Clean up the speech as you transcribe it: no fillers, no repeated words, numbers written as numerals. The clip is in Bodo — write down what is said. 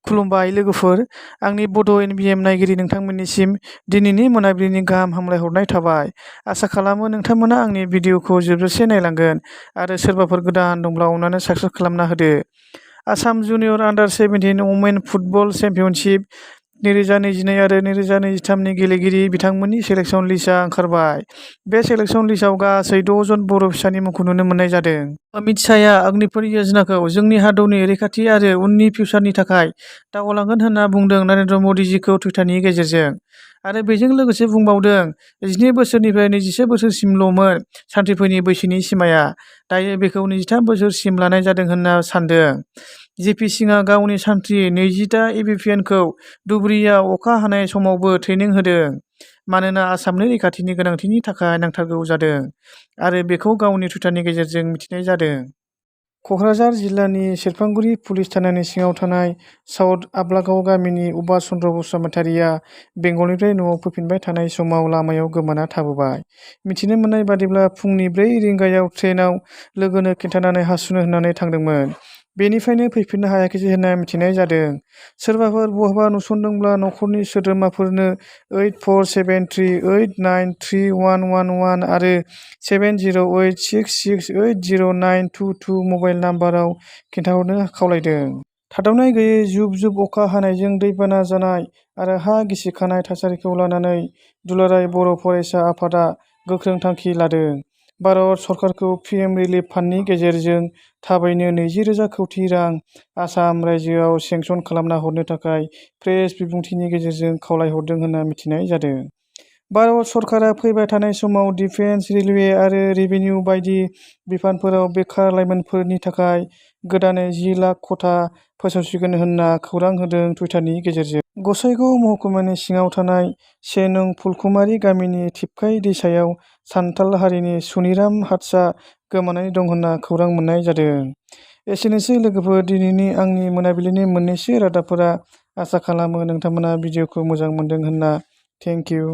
खुलुमबाय लोगोफोर, आंनि बड' NBM नायगिरि नोंथांमोननिसिम दिनैनि मोनाबिलिनि गाहाम हामलायहरनाय थाबाय। आसा खालामो नोंथांमोना आंनि भिडिअखौ जोबजासे नायलांगोन आरो सोरबाफोर गोदान दंब्ला अननानै साबस्क्राइब खालामना होदो। आसाम जुनियर आन्डार 17 वमेन फुटबल चेम्पियनशिप 2022 आरो 2023 नि गेलेगिरि बिथांमोननि सेलेक्शन लिस्टआ ओंखारबाय। बे सेलेक्शन लिस्टआव गासै 6 जन बर' फिसानि मुंखौ नुनो मोननाय जादों। अमित शाहया अग्निपरी योजनाखौ जोंनि हादरनि रैखाथि आरो उननि फिउचारनि थाखाय दावगालांगोन होनना बुंदों नरेन्द्र मदिजीखौ टुइटारनि गेजेरजों। आरो बेजों लोगोसे बुंबावदों 12 बोसोरनिफ्राय 24 बोसोरसिमल'मोन सान्थ्रिफोरनि बैसोनि सिमाया, दायो बेखौ 23 बोसोरसिम लानाय जादों होनना सान्दों। जेपि सिंहआ गावनि सान्थ्रि 20टा एबिपिएनखौ धुबुरीयाव अखा हानाय समावबो ट्रेनिं होदों, मानोना आसामनि रैखाथिनि गोनांथिनि थाखाय नांथारगौ जादों आरो बेखौ गावनि टुइटारनि गेजेरजों मिथिनाय जादों। क'क्राझार जिल्लानि सेरफांगुरि पुलिस थानानि सिङाव थानाय साउथ आब्लागाव गामिनि उबास चन्द्र बसुमतारिया बेंगलनिफ्राय न'आव फैफिनबाय थानाय समाव लामायाव गोमाना थाबोबाय। मिथिनो मोननाय बादिब्ला फुंनि 4 रिंगायाव ट्रेनआव लोगोनो खिन्थानानै हासुनो होननानै थांदोंमोन। बेनिफ्रायनो फैफिननो हायाखिसै होनना मिथिनाय जादों। सोरबाफोर बहाबा नुसनदोंब्ला न'खरनि सोद्रोमाफोरनो 8473893111 आरो 7086680922 मबाइल नाम्बाराव खिन्थाहरनो खावलायदों। थाद'नाय गैयै जुब जुब अखा हानायजों दैबाना जानाय आरो हा गिसिखानाय थासारिखौ लानानै दुलाराय बर' फरायसा आफादा गोख्रों थांखि लादों। भारत सरकारखौ PM रिलिफ फान्डनि गेजेरजों थाबैनो 20,000 कौटि रां आसाम रायजोआव सेंसन खालामना हरनो थाखाय प्रेस बिबुंथिनि गेजेरजों खावलायहरदों होनना मिथिनाय जादों। भारत सरकारा फैबाय थानाय समाव डिफेन्स, रेलवे आरो रेभिनिउ बायदि बिफानफोराव बेखार लाइमोनफोरनि थाखाय गोदानै 10 लाख खथा फोसावसिगोन होनना खौरां होदों टुइटारनि गेजेरजों। गसाइगाव महकुमानि सिङाव थानाय 1 नं फुलकुमारि गामिनि थिपकाइ दैसायाव सान्थाल हारिनि सुनिराम हाटसआ गोमानानै दं होनना खौरां मोननाय जादों। एसेनोसै लोगोफोर दिनैनि आंनि मोनाबिलिनि मोननैसो रादाबफोरा। आसा खालामो नोंथांमोना भिडिअखौ मोजां मोनदों होनना। Thank you.